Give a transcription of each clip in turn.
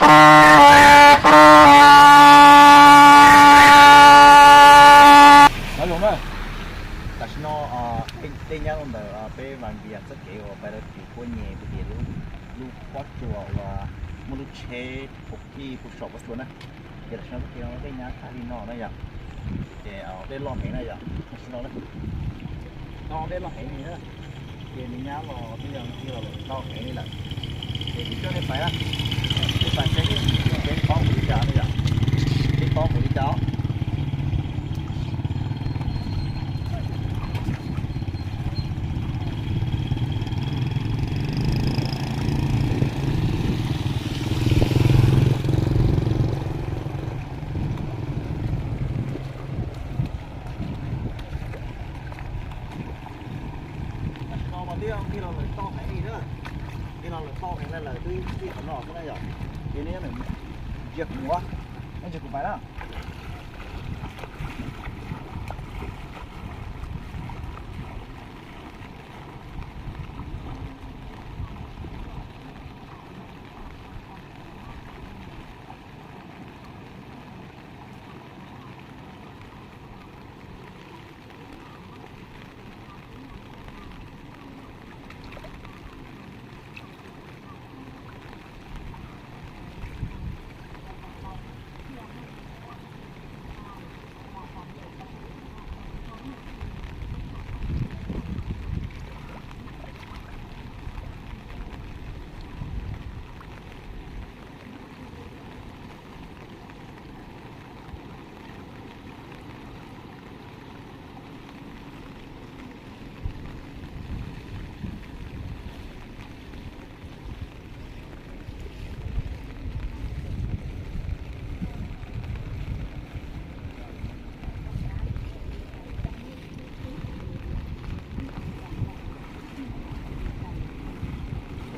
Nyob zoo na, tam sim no dej nyab los ntawm peb Vas Vias txoj kev uas pais rau tim Pub Nyem, pem tim lub pob tsuas uas muaj lub tsheb pum ib pum saum pob tsuas na. Ces tam sim no txoj kev no dej nyab tag li no na yom. Ces dej loj heev na yom, tam sim no na. No dej loj heev li na. Ces nws nyab los twb yog nws los lawm ntau heev li lawm. Ces kuv coj nej pais na, nej pais saib seb kev paub mus li cas na yom. Kev paub mus li cas os. Tam sim no mas twb yog nqis los lawm tau heev li na. Nqis los lawm tau heev li lawm, twb txij qhov no xwb na yom. Ces nej ntsia kuv mus, nej ntsia kuv pais na.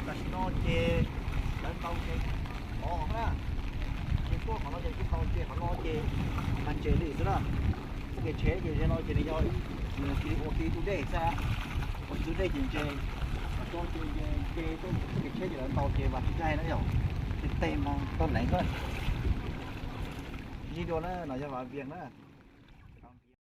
Tam sim no ces lawv ntaus ces tod na, ces tuaj qhov no ces twb tau ces qhov no ces mas ntses li xwb na. Txoj kev tsheb ces ze no ces nws yog nws cia li ua kiag tus dej xwb, ua tus dej ces ntses, qhov no ces nce tuaj txoj kev tsheb ces lawv ntaus ces mas tsis ntshai na yom, ces tes mas tau leev xwb. Zib dua na, no yog Vas Vias na.